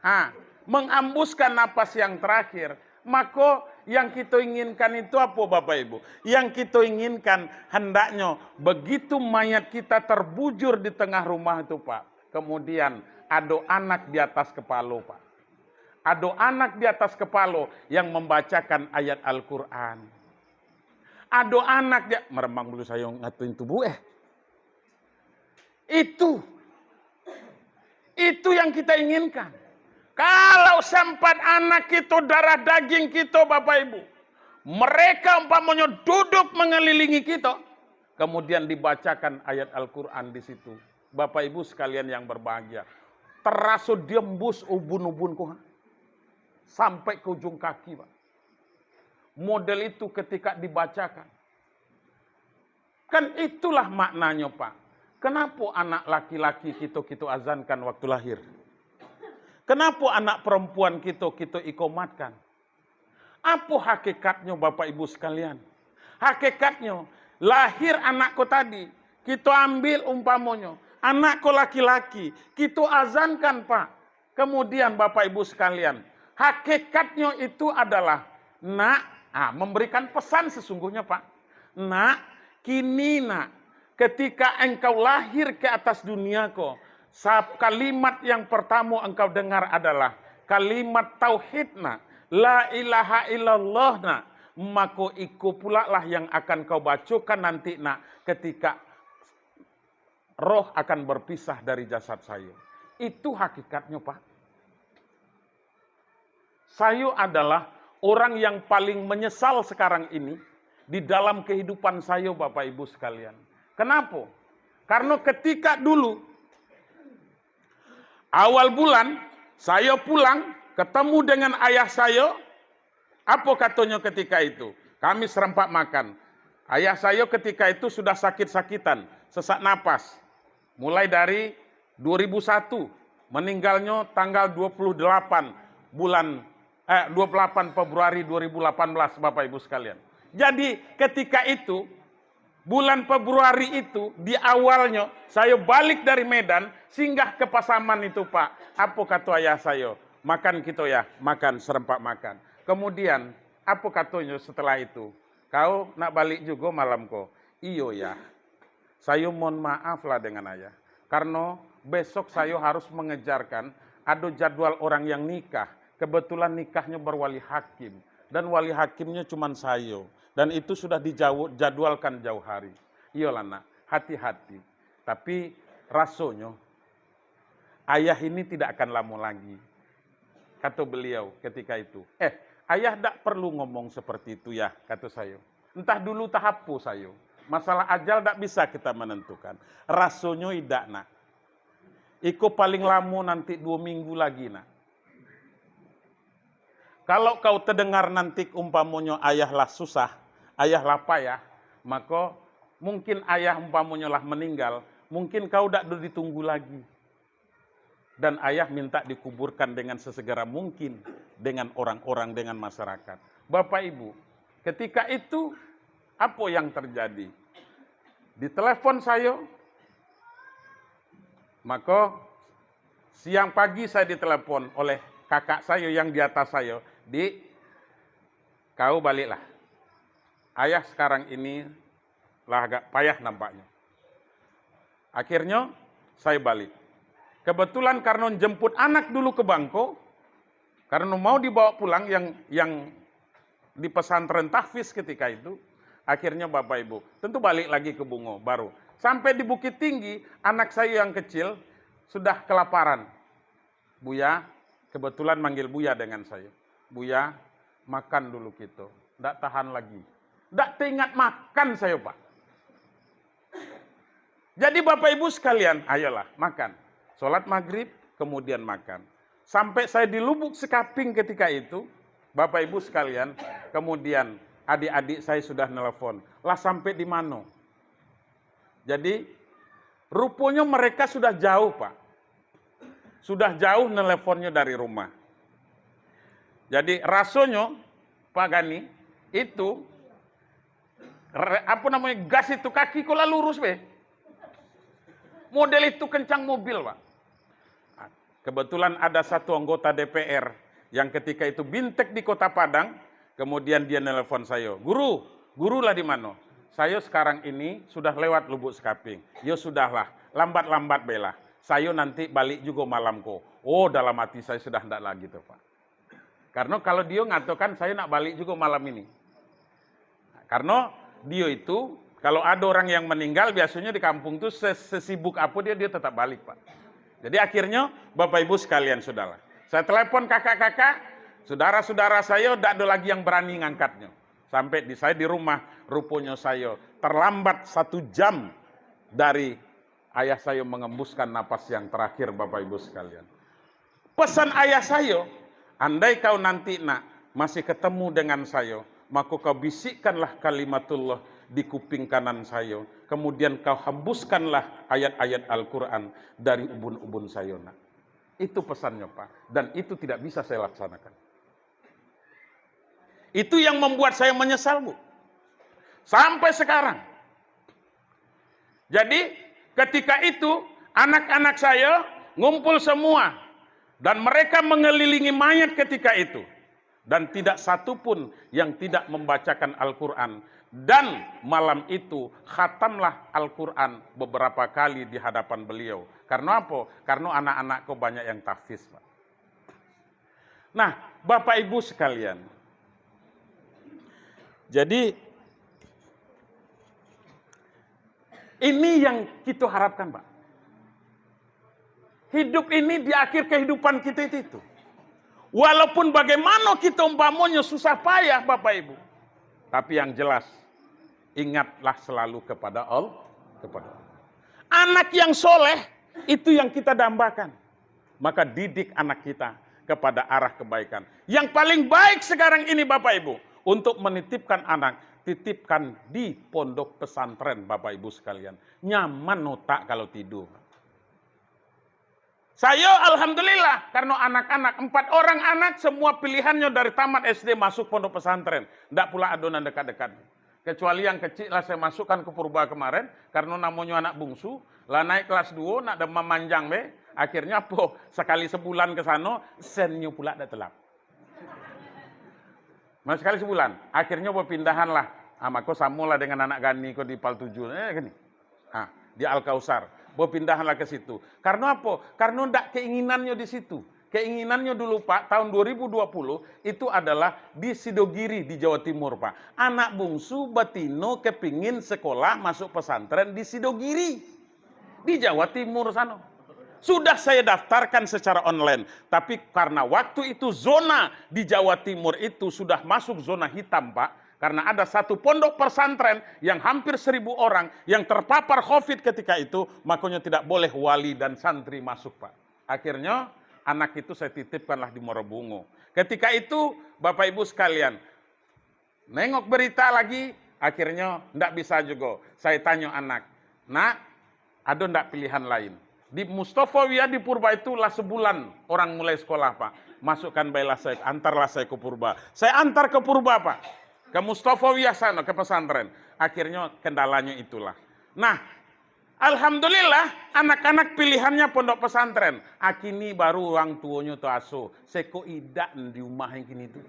ha, mengambuskan napas yang terakhir, mako yang kito inginkan itu apo, Bapak Ibu? Yang kito inginkan hendaknyo begitu mayat kita terbujur di tengah rumah itu, Pak, kemudian ado anak di atas kepalo, Pak. Ado anak di atas kepalo yang membacakan ayat Al-Quran. Ado anak dia, marambang bulu sayo ngatuin tubuh, eh. Itu, itu yang kita inginkan. Kalau sempat anak kito, darah daging kito, Bapak Ibu, mereka umpamonyo duduk mengelilingi kito, kemudian dibacakan ayat Al-Quran di situ. Bapak Ibu sekalian yang berbahagia, teraso diembus ubun-ubun ko, ha? Sampai ke ujung kaki, Pak. Model itu ketika dibacakan. Kan itulah maknanyo, Pak. Kenapo anak laki-laki kito, kito azankan waktu lahir? Kenapo anak perempuan kito, kito ikomatkan? Apo hakikatnyo, Bapak Ibu sekalian? Hakikatnyo, lahir anak ko tadi, kito ambil umpamonyo, anak ko laki-laki, kito azankan, Pak. Kemudian, Bapak Ibu sekalian, hakikatnyo itu adalah, nak, ah, memberikan pesan sesungguhnya, Pak. Nak, kini, nak, Ketika engkau lahir ke atas dunia ko, sa-, kalimat yang pertamo engkau dengar adalah kalimat tauhid nak, la ilaha illallah nak, mako iko pula lah yang akan kau bacokan nanti nak, ketika roh akan berpisah dari jasad sayo. Itu hakikatnyo, Pak. Sayo adalah orang yang paling menyesal sekarang ini di dalam kehidupan sayo, Bapak Ibu sekalian. Kenapa? Karena ketika dulu, awal bulan, sayo pulang, ketemu dengan ayah sayo, apo katonyo ketika itu? Kami serempak makan. Ayah sayo ketika itu sudah sakit-sakitan, sesak napas. Mulai dari dua ribu satu, meninggalnyo tanggal dua puluh delapan bulan, eh, dua puluh delapan Februari dua ribu delapan belas, Bapak Ibu sekalian. Jadi, ketika itu, bulan Februari itu, di awalnyo, sayo balik dari Medan, singgah ke Pasaman itu, Pak. Apo kato ayah sayo? "Makan kito, Yah, makan, serempak makan." Kemudian, apo katonyo setelah itu? "Kau nak balik jugo malam ko?" "Iyo, Yah." "Sayo mohon maaf lah dengan ayah, karno besok sayo harus mengejarkan, ado jadwal orang yang nikah. Kebetulan nikahnyo berwali hakim, dan wali hakimnyo cuman sayo, dan itu sudah dijadwalkan jauh hari." "Iyolah nak, hati-hati. Tapi rasonyo ayah ini tidak akan lamo lagi," kato beliau ketika itu. "Eh, ayah dak perlu ngomong seperti itu, Yah," kato sayo. "Entah dulu tah apo sayo. Masalah ajal dak bisa kita menentukan. Rasonyo idak nak. Iko paling lamo nanti duo minggu lagi nak. Kalau kau terdengar nanti umpamonyo ayah lah susah, ayah lah payah, mako mungkin ayah umpamonyo lah meninggal, mungkin kau dak do ditunggu lagi. Dan ayah minta dikuburkan dengan sesegera mungkin dengan orang-orang, dengan masyarakat." Bapak Ibu, ketika itu, apo yang terjadi? Ditelepon sayo, mako siang pagi sayo ditelepon oleh kakak sayo yang di atas sayo, "Dik, kau baliklah. Ayah sekarang ini lah agak payah nampaknyo." Akhirnyo, sayo balik. Kebetulan karno jemput anak dulu ke Bangko, karno mau dibawa pulang yang, yang di pesantren tahfiz ketika itu, akhirnyo Bapak Ibu, tentu balik lagi ke Bungo, baru. Sampai di Bukittinggi, anak sayo yang kecil sudah kelaparan. "Buya," kebetulan manggil Buya dengan sayo. "Buya, makan dulu kito. Ndak tahan lagi." Ndak teringat makan sayo, Pak. Jadi Bapak Ibu sekalian, ayolah, makan. Sholat maghrib, kemudian makan. Sampai saya di Lubuk Sekaping ketika itu, Bapak Ibu sekalian, kemudian adik-adik saya sudah nelpon. "Lah sampai di mano?" Jadi, ruponyo mereka sudah jauh, Pak. Sudah jauh nelponnyo dari rumah. Jadi, rasonyo, Pak Gani, itu, re-, apo namonyo, gas itu, kaki ko lah lurus be. Model itu kencang mobil, Pak. Kebetulan ada satu anggota D P R yang ketika itu bintek di Kota Padang, kemudian dia nelpon sayo, "Guru, guru lah di mano?" "Sayo sekarang ini sudah lewat Lubuk Sekaping." "Yo sudahlah, lambat-lambat baelah. Sayo nanti balik jugo malam ko." Oh, dalam hati saya sudah ndak lagi tu, Pak. Karno kalau dio ngatokan, "Sayo nak balik jugo malam ini." Karno dio itu, kalau ado orang yang meninggal, biasonyo di kampung tu se-, sesibuk apo dio, dio tetap balik, Pak. Jadi akhirnyo, Bapak Ibu sekalian, sudahlah. Saya telepon kakak-kakak, saudara-saudara sayo, dak ado lagi yang berani ngangkatnyo. Sampai di, saya di rumah, ruponyo sayo terlambat satu jam dari ayah sayo mengembuskan napas yang terakhir, Bapak Ibu sekalian. Pesan ayah sayo, "Andai kau nanti nak masih ketemu dengan sayo, mako kau bisikkanlah kalimatullah di kuping kanan sayo, kemudian kau hembuskanlah ayat-ayat Al-Quran dari ubun-ubun sayo nak." Itu pesannyo, Pak. Dan itu tidak bisa saya laksanakan. Itu yang membuat saya menyesal, Bu. Sampai sekarang. Jadi, ketika itu, anak-anak saya ngumpul semua. Dan mereka mengelilingi mayat ketika itu. Dan tidak satu pun yang tidak membacakan Al-Quran. Dan malam itu, khatamlah Al-Quran beberapa kali di hadapan beliau. Karena apa? Karena anak-anak ko banyak yang tahfiz, Pak. Nah, Bapak Ibu sekalian, jadi ini yang kita harapkan, Pak. Hidup ini di akhir kehidupan kita itu, itu. Walaupun bagaimana kita umpamonyo susah payah, Bapak Ibu, tapi yang jelas, ingatlah selalu kepada Allah, kepada Allah. Anak yang soleh, itu yang kita dambakan. Maka didik anak kita kepada arah kebaikan. Yang paling baik sekarang ini, Bapak Ibu, untuk menitipkan anak, titipkan di pondok pesantren, Bapak Ibu sekalian. Nyaman otak kalau tidur. Saya, alhamdulillah, karena anak-anak, empat orang anak, semua pilihannya dari tamat S D masuk pondok pesantren. Ndak pula ado nan dekat-dekat. Kecuali yang kecil lah saya masukkan ke Purba kemarin, karena namonyo anak bungsu, lah naik kelas duo, nak demam manjang be. Akhirnya apo? Sekali sebulan ke sano, sennyo pula dak telap. Nah, sekali sebulan. Akhirnya bapindahan lah. Ah, mako samo lah dengan anak Gani ko di Pal Tujuh. Eh, gini. Ah, di Al-Kausar. Bapindahan lah ke situ. Karena apo? Karena ndak keinginannya di situ. Keinginannya dulu, Pak, tahun dua ribu dua puluh itu adalah di Sidogiri, di Jawa Timur, Pak. Anak bungsu batino kepingin sekolah masuk pesantren di Sidogiri, di Jawa Timur sano. Sudah saya daftarkan secara online, tapi karena waktu itu zona di Jawa Timur itu sudah masuk zona hitam, Pak. Karena ada satu pondok pesantren yang hampir seribu orang yang terpapar covid ketika itu, makanya tidak boleh wali dan santri masuk, Pak. Akhirnya, anak itu saya titipkanlah di Muara Bungo. Ketika itu, Bapak Ibu sekalian, nengok berita lagi, akhirnya ndak bisa juga. Saya tanya anak, "Nak, ado ndak pilihan lain?" Di Mustofawiyah di Purba itu lah sebulan orang mulai sekolah, Pak. Masukkan baiklah saya, antarlah saya ke Purba. Saya antar ke Purba, Pak. Ke Mustofawiyah sana, ke pesantren. Akhirnya kendalanya itulah. Nah, alhamdulillah, anak-anak pilihannya pondok pesantren. Akini baru urang tuonyo tu aso, seko idak di umah yang kini tu.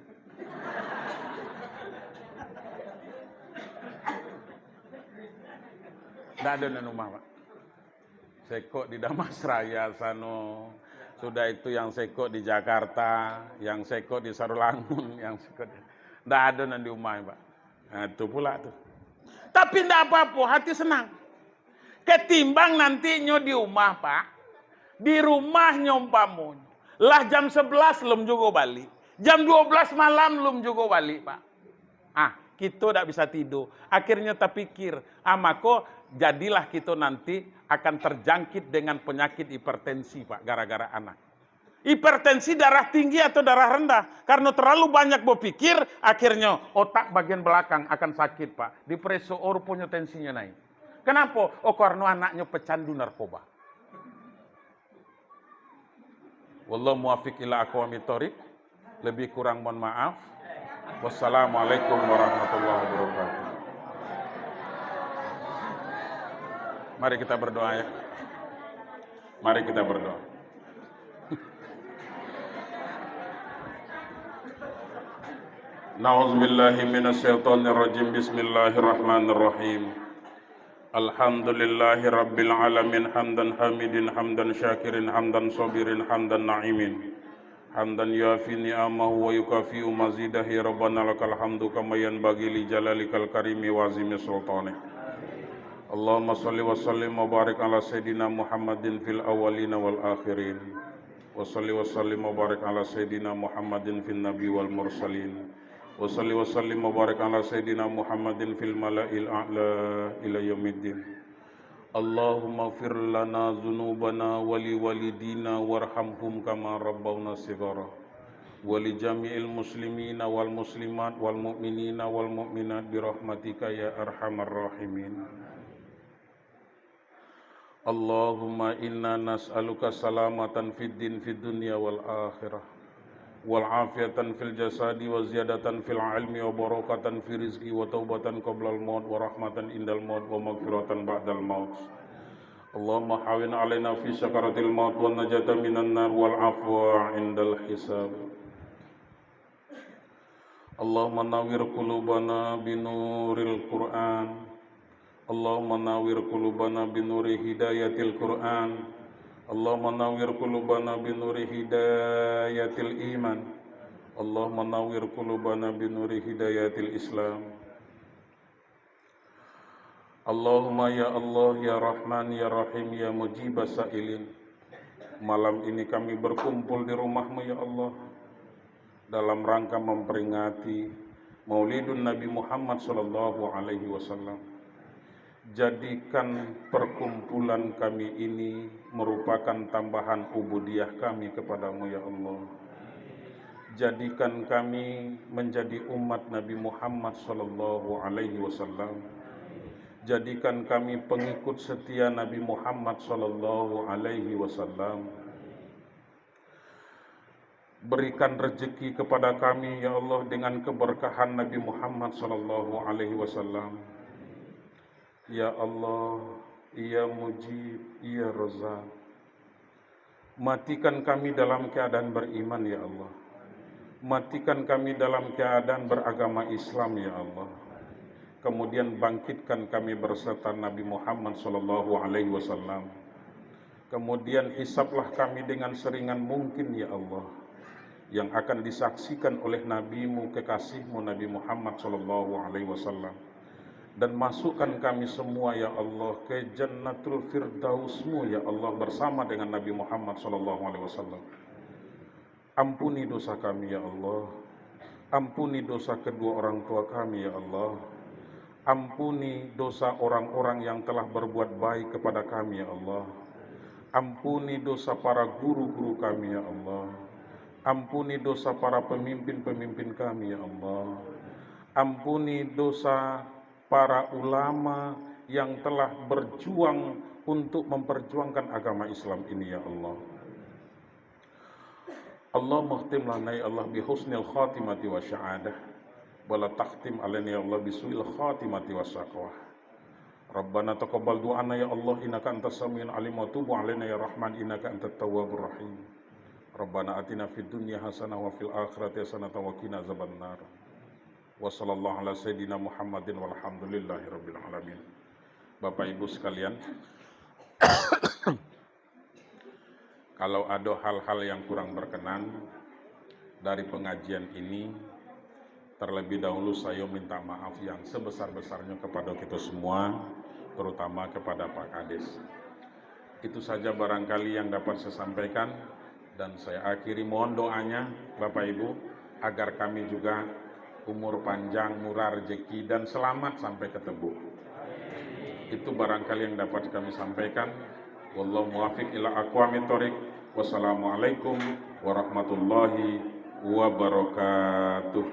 Ndak ado nan umah, Pak. Seko di Dharmasraya sano, sudah itu yang seko di Jakarta, yang seko di Sarulangun, yang seko di, ndak ado nan di umah, Pak. Nah, itu pula tu. Tapi ndak apa-apa, hati senang. Ketimbang nantinyo di umah, Pak. Di rumahnyo umpamonyo. Lah jam sebelas lum jugo balik. Jam dua belas malam lum jugo balik, Pak. Ah, kito dak bisa tidur. Akhirnyo tapikir, ah, mako jadilah kito nanti akan terjangkit dengan penyakit hipertensi, Pak, gara-gara anak. Hipertensi darah tinggi atau darah rendah. Karena terlalu banyak berpikir, akhirnya otak bagian belakang akan sakit, Pak. Dipereso, oh, ruponyo tensinyo naik. Kenapa? Oh, karena anaknya pecandu narkoba. Wallahu muwaffiq ila aqwamit thoriq. Lebih kurang mohon maaf. Wassalamualaikum warahmatullahi wabarakatuh. Mari kita berdoa, ya. Mari kita berdoa. Na'udzubillahi minasyaitonirrajim. Bismillahirrahmanirrahim. Alhamdulillahi rabbil alamin, hamdan hamidin, hamdan syakirin, hamdan sabirin, hamdan na'imin. Hamdan yuafi ni'amahu wa yukafi'u mazidahi. Rabbana lakal hamdu kama yanbaghi li jalalikal karimi wa azimi sultanih. Allahumma salli wa sallim wa barik ala sayyidina Muhammadin fil awwalina wal akhirin. Wa salli wa sallim wa barik ala sayyidina Muhammadin fin nabi wal mursalin. Wa salli wa sallim wa barik ala sayyidina Muhammadin fil mala'il a'la ila yaumiddin. Allahumma fir lana dzunubana wa li walidina warhamhum kama rabbawna shighara. Wa li jami'il muslimina wal muslimat wal mu'minina wal mu'minat bi rahmatika ya arhamar rahimin. Allahumma inna nas'aluka salamatan fid din fid dunya wal akhirah, wal afiatan fil jasadi, wa ziyadatan fil ilmi, wa barakatan fi rizqi, wa taubatan qablal maut, wa rahmatan indal maut, wa maghfiratan ba'dal maut. Allahumma hawin alaina fi sakaratil maut, wa najatan minan nar, wal afwa indal hisab. Allahumma nawwir qulubana binuril Qur'an. Allahumma nawwir qulubana binuri hidayatil Qur'an. Allahumma nawwir qulubana binuri hidayatil iman. Allahumma nawwir qulubana binuri hidayatil Islam. Allahumma ya Allah, ya Rahman, ya Rahim, ya Mujibas Sa'ilin. Malam ini kami berkumpul di rumah-Mu, ya Allah, dalam rangka memperingati Maulidun Nabi Muhammad sallallahu alaihi wasallam. Jadikan perkumpulan kami ini merupakan tambahan ubudiah kami kepada-Mu, ya Allah. Jadikan kami menjadi umat Nabi Muhammad sallallahu alaihi wasallam. Jadikan kami pengikut setia Nabi Muhammad sallallahu alaihi wasallam. Berikan rezeki kepada kami, ya Allah, dengan keberkahan Nabi Muhammad sallallahu alaihi wasallam. Ya Allah, ya Mujib, ya Razak. Matikan kami dalam keadaan beriman, ya Allah. Matikan kami dalam keadaan beragama Islam, ya Allah. Kemudian bangkitkan kami berserta Nabi Muhammad sallallahu alaihi wasallam. Kemudian hisablah kami dengan seringan mungkin, ya Allah, yang akan disaksikan oleh Nabi-Mu, kekasih-Mu Nabi Muhammad sallallahu alaihi wasallam. Dan masukkan kami semua, ya Allah, ke Jannatul Firdaus-Mu, ya Allah, bersama dengan Nabi Muhammad sallallahu alaihi wasallam. Ampuni dosa kami, ya Allah. Ampuni dosa kedua orang tua kami, ya Allah. Ampuni dosa orang-orang yang telah berbuat baik kepada kami, ya Allah. Ampuni dosa para guru-guru kami, ya Allah. Ampuni dosa para pemimpin-pemimpin kami, ya Allah. Ampuni dosa para ulama yang telah berjuang untuk memperjuangkan agama Islam ini, ya Allah. Allahumma khtim lana, ya Allah, bi husnil khatimati wa sya'adah. Wa la takhtim alaina, ya Allah, bi su'il khatimati wa syaqwah. Rabbana taqabbal du'ana, ya Allah, innaka antas samiul alim, wa tub alaina, ya Rahman, innaka antat tawwabur rahim. Rabbana atina fid dunya hasanah wa fil akhirati hasanah wa qina azabannar. Wa sallallahu ala sayyidina Muhammadin walhamdulillahi rabbil alamin. Bapak Ibu sekalian, kalau ada hal-hal yang kurang berkenan dari pengajian ini, terlebih dahulu saya minta maaf yang sebesar-besarnya kepada kita semua, terutama kepada Pak Kades. Itu saja barangkali yang dapat saya sampaikan, dan saya akhiri mohon doanya, Bapak Ibu, agar kami juga umur panjang, murah rezeki, dan selamat sampai ke Tebuk. Itu barangkali yang dapat kami sampaikan. Wallahu muwaffiq ila aqwamit thoriq. Wassalamualaikum warahmatullahi wabarakatuh.